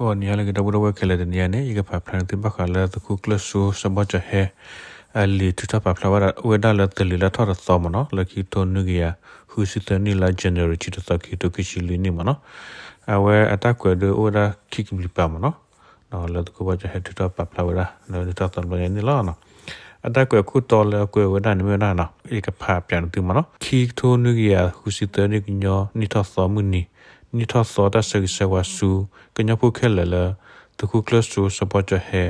ဂီၤနံၤဟါလၢအဂ့ၤ ဒီပုၢ်ဝဲၢ်ခဲလၢာ်, တနံၤအံၤန့ၣ် ယကဖးဖျါန့ၢ်သုဘၣ်ဃးလၢသုးခိၣ်ကျၢၢ်စိ စီၤဘီကၠီၤဟဲ အလံာ်ထုးထီၣ်ပာ်ဖျါဝဲဒၣ် အိၣ်ဝဲဒၣ်လၢသလံၤလါထီၣ်တသီမ့ၢ်နီၤ, လၢခံကထိနွံကယၤဃုဆံသၢနံၣ် လါ January တသီ ခံကထိခံဆံလွံၢ်နံၣ်မ့ၢ်နီၤ. အဝဲအတၢ်ကွဲးဒုးအိၣ်ဝဲဒၣ်ခံကဘျံးပၤမ့ၢ်နီၤ, လၢသုးခိၣ်ဘီကၠီၤဟဲထုးထီၣ်ပာ်ဖျါဝဲဒၣ် လၢနံၣ်ထီၣ်သီတဘျီညါန့ၣ်လီၤ. အတၢ်ကွဲးခိၣ်တီလၢအကွဲးဝဲဒၣ်န့ၣ်မ့ၢ်ဝဲဒၣ်နီၤ, ယကဖးပၠးန့ၢ်သုမ့ၢ်နီၤ, ခံကထိနွံကယၤဃုဆံသၢနံၣ် ကညီနံၣ်ထီၣ်သီမုၢ်နံၤ, နံၣ်ထီၣ်သီတၢ်ဆၢဂ့ၤဆၢဝါဆူ ကညီဖိခဲလၢာ်လၢ သုးခိၣ်ကျၢၢ်စိ စီၤဘီကၠီၤဟဲ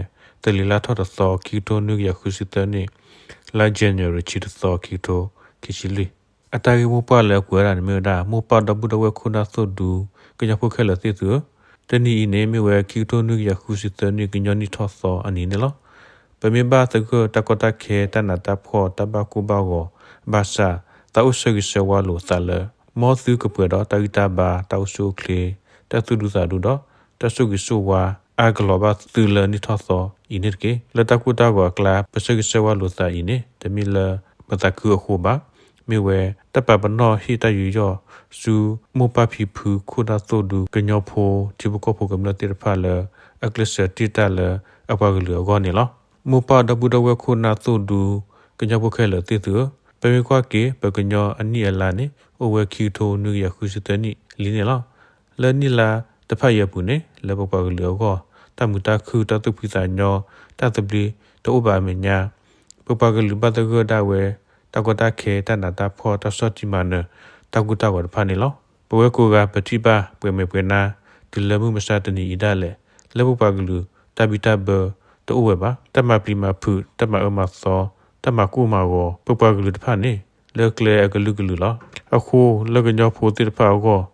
သလံၤလါထီၣ်တသီ ခံကထိနွံကယၤဃုဆံသၢနံၣ် လါ January တသီ ခံကထိခံဆံလွံၢ်. အတၢ်ဂ့ၢ်မိၢ်ပှၢ်လၢအကွဲးဝဲဒၣ်န့ၣ်မ့ၢ်ဝဲဒၣ် မိၢ်ပၢ်ဒီပုၢ်ဒီဝဲၢ်ခိၣ်နၢ်သိၣ်ဒူ ကညီဖိခဲလၢာ်သ့ၣ်သုဧၢ, တနံၤအံၤန့ၣ် မ့ၢ်ဝဲခံကထိနွံကယၤဃုဆံသၢနံၣ် ကညီနံၣ်ထီၣ်သီအနံၤန့ၣ်လီၤ. ပမ့ၢ်ဘၣ်သဂၢၢ်တၢ်ကီတၢ်ခဲ တၢ်နးတၢ်ဖှီၣ် တၢ်ဘၣ်ကိၢ်ဘၣ်ဂီၤဘၣ်ဆၣ် သးအိၣ်ဆၢဂ့ၤဆၢဝါလိာ်သးလၢ မ်သုကပှဲၤဒီးတၢ်ဂံၢ်တၢ်ဘါ တၢ်အိၣ်ဆူၣ်အိၣ်ချ့ တၢ်သူၣ်ဒူသးဒူဒီး တၢ်ဆိၣ်ဂ့ၤဆိၣ်ဝါ အါကလီၤဘၣ်သုလၢနံၣ်ထီၣ်သီအံၤန့ၣ်တက့ၢ်. လၢတၢ်ကိၢ်တၢ်ဂီၤအကျါ ပဆၢဂ့ၤဆၢဝါလိာ်သးအံၤန့ၣ် တမ့ၢ်လၢပသးခုအဃိဘၣ်. မ့ၢ်ဝဲ တၢ်ပာ်ပနီၣ်ဟ့ၣ်တၢ်ယူးယီၣ်ဆူ မိၢ်ပၢ်ဖံဖု ခိၣ်နၢ်သိၣ်ဒူ ကညီဖိ ထံဖိကီၢ်ဖိကမျၢၢ်သ့ၣ်တဖၣ်လၢ အကျဲးစၢးတ့ၢ်တၢ်လၢအပှၤကလုာ်အဂီၢ်န့ၣ်လီၤ. မိၢ်ပၢ်ဒီပုၢ်ဒီဝဲၢ်ခိၣ်နၢ်သိၣ်ဒူ ကညီဖိခဲလၢာ်သ့ၣ်သုဧၢ, ပမ့ၢ်ကွၢ်က့ၤ ပကညီအနံၣ်အလါန့ၣ် အိၣ်ဝဲခံကထိနွံကယၤဃုဆံသၢနံၣ်လံန့ၣ်လီၤ. လၢနံၣ်လါတဖၣ်အံၤအပူၤန့ၣ် လၢပပှၤကလုာ်အဂီၢ် တၢ်မုာ်တၢ်ခုၣ် တၢ်သူၣ်ဖှံသးညီ တၢ်သဘျ့တအိၣ်ဘၣ်အမဲာ်ညါ ပပှၤကလုာ်ဘၣ်သဂၢၢ်ဒၣ်ဝဲ တၢ်ကီတၢ်ခဲ တၢ်နးတၢ်ဖှီၣ် တၢ်ဆီၣ်တံၢ်မၤနၢၤ တၢ်ကိၢ်တၢ်ဂီၤတဖၣ်န့ၣ်လီၤ. ပဝဲကိးဂၤပထံၣ်ဘၣ်ပှဲၤမဲာ်ပှဲၤနါ တုၤလၢမုၢ်မဆါတနံၤအံၤဒၣ်လဲာ် လၢပပှၤကလုာ်တၢ်ဘံၣ်တၢ်ဘၢတအိၣ်ဝဲဘၣ်. တၢ်မၤပျံၤမၤဖုး တၢ်မၤအၢမၤသီ တၢ်မၤကိၢ်မၤဂီၤ ပပှၤကလုာ်တဖၣ်န့ၣ် လၢကျဲအကလုာ်ကလုာ်လီၤ. အဃိ လၢကညီဖိသ့ၣ်တဖၣ်အဂီၢ်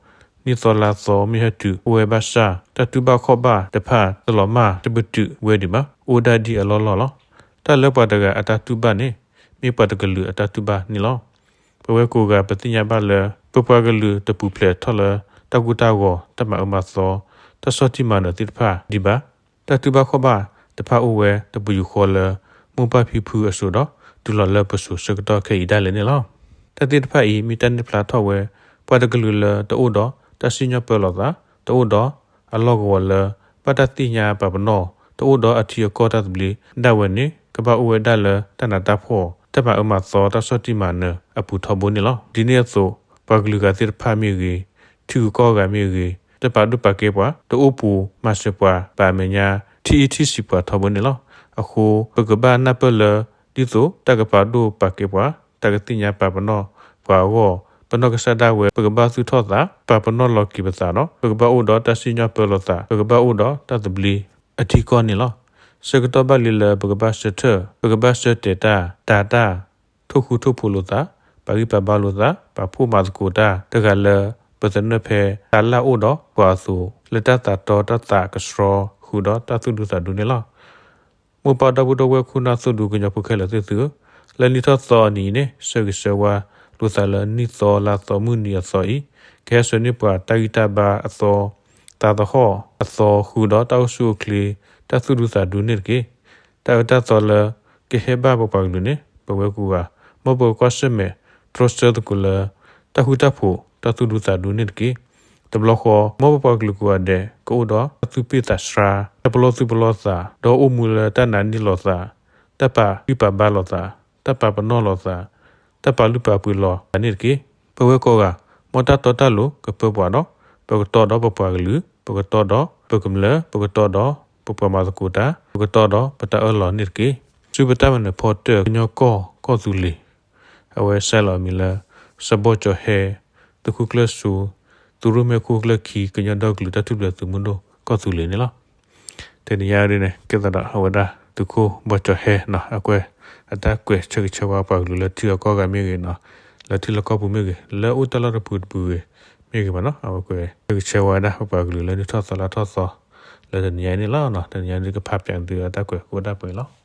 နံၣ်သီလါသီမ့ၢ်ဟဲတုၤအိၣ်ဝဲဘၣ်ဆၣ် တၢ်တူၢ်ဘၣ်ခီၣ်ဘၣ်တဖၣ်တလီၤမၢ်တပတုာ်ဝဲဒံးဘၣ်, အိၣ်ဒၣ်ဒ်အလီၢ်လီၢ်လီၤ. တၢ်လၢပှၤတဂၤအတၢ်တူၢ်ဘၣ်န့ၣ် မ့ၢ်ပှၤတကလုာ်အတၢ်တူၢ်ဘၣ်န့ၣ်လီၤ. ပဝဲကိးဂၤပသ့ၣ်ညါဘၣ်လၢ ပပှၤကလုာ်တပူၤဖျဲးထီၣ်လၢ တၢ်ကိၢ်တၢ်ဂီၤ တၢ်မၤအၢမၤသီ တၢ်ဆီၣ်တံၢ်မၤနၢၤသ့ၣ်တဖၣ်ဒံးဘၣ်. တၢ်တူၢ်ဘၣ်ခီၣ်ဘၣ်တဖၣ်အိၣ်ဝဲတပယူာ်ဃီလၢ မိၢ်ပၢ်ဖံဖုအစိၤဒီး တုၤလီၤလၢပစိၤဆၢကတီၢ်ခဲအံၤဒၣ်လဲာ်န့ၣ်လီၤ. တၢ်သ့ၣ်တဖၣ်အံၤ မ့ၢ်တၢ်န့ၢ်ဖျါထီၣ်ဝဲ ပှၤတကလုာ်လၢတအိၣ်ဒီးတၢ်စံၣ်ညီၣ်ပၢလီၤသး, တအိၣ်ဒီးအလီၢ်ကဝီၤလၢ ဘၣ်တၢ်သ့ၣ်ညါပာ်ပနီၣ်, တအိၣ်ဒီးအထံအကီၢ်တၢ်သဘျ့ဒၣ်ဝဲန့ၣ် ကဘၣ်အိၣ်ဝဲဒၣ်လၢတၢ်နးတၢ်ဖှီၣ် တၢ်မၤအၢမၤသီ တၢ်ဆီၣ်တံၢ်မၤနၢၤအပူၤထီဘိန့ၣ်လီၤ. ဒ်န့ၣ်အသိး ပှၤကလုာ်ဂၤသ့ၣ်တဖၣ်မ့ၢ်ဂ့ၤ, ထံဂုၤကီၢ်ဂၤမ့ၢ်ဂ့ၤ, တပာ်ဒိၣ်ပာ်ကဲပှၤ, တအိၣ်ပူၤမၤစၢၤပှၤဘၣ်အမဲာ်ညါ ထံၣ်အံၣ်ထံၣ်ဆံးပှၤထီဘိန့ၣ်လီၤ. အဃိ ပကဘၣ်နၢ်ပၢၢ်လၢ ဒ်သိးတၢ်ကပာ်ဒိၣ်ပာ်ကဲပှၤ, တၢ်ကသ့ၣ်ညါပာ်ပနီၣ်ပှၤအဂီၢ် ပနီၢ်ကစၢ်ဒၣ်ဝဲ ပကဘၣ်သူၣ်ထီၣ်သး ပာ်ပနီၣ်လီၤက့ၤပသးဒီး ပကဘၣ်အိၣ်ဒီးတၢ်စံၣ်ညီၣ်ပၢလီၤသး, ပကဘၣ်အိၣ်ဒီးတၢ်သဘျ့အထံကီၢ်န့ၣ်လီၤ. ဆၢကတီၢ်ဘၣ်လံလၢပကဘၣ်ဆၢထၢၣ်, ပကဘၣ်ဆၢတဲာ်တၢ်, တၤတၢ်, ထိၣ်ဃူထိၣ်ဖိးလိာ်သး, ပာ်ဂံၢ်ပာ်ဘါလိာ်သး, ပာ်ဖှိၣ်မၤသကိးတၢ် တဂၤလၢပသနၢၣ်ဖဲတၢ်လၢ်အိၣ်ဒီးပှၤအသိး လၢတၢ်သးတီတၢ်သးကဆှီဃုာ်ဒီးတၢ်သူၣ်ဒူသးဒူန့ၣ်လီၤ. မိၢ်ပၢ်ဒီပုၢ်ဒီဝဲၢ်ခိၣ်နၢ်သိၣ်ဒူကညီဖိခဲလၢာ်သ့ၣ်သုဧၢ, လၢနံၣ်ထီၣ်သီအနံၤအံၤန့ၣ် ဆၢဂ့ၤဆၢဝါလိာ်သးလၢနံၣ်သီလါသီမုၢ်နံၤအသီအံၤ, ကဟဲဆှၢန့ၢ်ပှၤတၢ်ဂံၢ်တၢ်ဘါအသီ, သးသဟီၣ်အသီဃုာ်ဒီးတၢ်အိၣ်ဆူၣ်အိၣ်ချ့ တၢ်သူၣ်ဒူသးဒူန့ၣ်တက့ၢ်. တၢ်အၢတၢ်သီလၢကဟဲဘၣ်ပပှၤကလုာ်န့ၣ် ပဝဲကိးဂၤ မ်ပကကွၢ်ဆၢၣ်မဲာ်တြီဆၢသကိးလၢ တၢ်ဃူတၢ်ဖိး တၢ်သူၣ်ဒူသးဒူန့ၣ်တက့ၢ်. တဘျီဃီ မ်ပပှၤကလုာ်ကိးဂၤဒဲး ကအိၣ်ဒီးတၢ်သူၣ်ပ့ၢ်သးဆှါ, တၢ်ပလီၢ်သူၣ်ပလီၢ်သး, ဒီးအိၣ်မူလၢတၢ်နာ်န့ၢ်လီၤသး, တၢ်ပာ်ဂံၢ်ပာ်ဘါလိာ်သး, တၢ်ပာ်ပနီၣ်လိာ်သး, တၢ်ပာ်လုၢ်ပာ်ပှ့ၤလိာ်သးန့ၣ်တက့ၢ်. ပဝဲကိးဂၤ မ်တၢ်တီတၢ်လိၤကပၢပှၤဒီး ပကတီဒီးပပှၤကလုာ်, ပကတီဒီးပကမျၢၢ်, ပကတီဒီးပပှၤမၤသကိးတၢ်, ပကတီဒီးပတၢ်အၢၣ်လီၤန့ၣ်တက့ၢ်. ဆူပတၢ်မၤနၢၤဖီတၢၢ် ကညီကီၢ်ကီၢ်သူလ့ၤ အဝဲစဲးလီၤအမံၤလၢ စီၤဘီကၠီၤဟဲ သုးခိၣ်ကျၢၢ်စိ သုးရိၣ်မဲခိၣ်ကျၢၢ်ခံ ကညီဒီကလုာ်တၢ်ထူၣ်ဖျဲးသုးမုၢ်ဒိၣ်ကီၢ်သူလ့ၤန့ၣ်လီၤ. တနံၤညါဒ်န့ၣ် ကဲသးဒီးအဝဲဒၣ် သုးခိၣ်ဘီကၠီၤဟဲနီၤ အကွဲး အတၢ်ကွဲးဆၢဂ့ၤဆၢဝါပှၤကလုာ်လၢထံဂုၤကီၢ်ဂၤမ့ၢ်ဂ့ၤနီၤ, လၢထံလီၢ်ကီၢ်ပူၤမ့ၢ်ဂ့ၤ, လၢအိၣ်တၢ်လီၢ်တပူၤတပူၤဂ့ၤ မ့ၢ်ဂ့ၤမးနီၤ, အဝဲကွဲးဆၢဂ့ၤဆၢဝါဝဲဒၣ် ပပှၤကလုာ်လၢနံၣ်ထီၣ်သီလါထီၣ်သီ လၢတနံၤညါအံၤန့ၣ်လီၤ. တနံၤညါဒ်ကဖးပၠးသုအတၢ်ကွဲးကိးဒၣ်ပှဲၤလီၤ.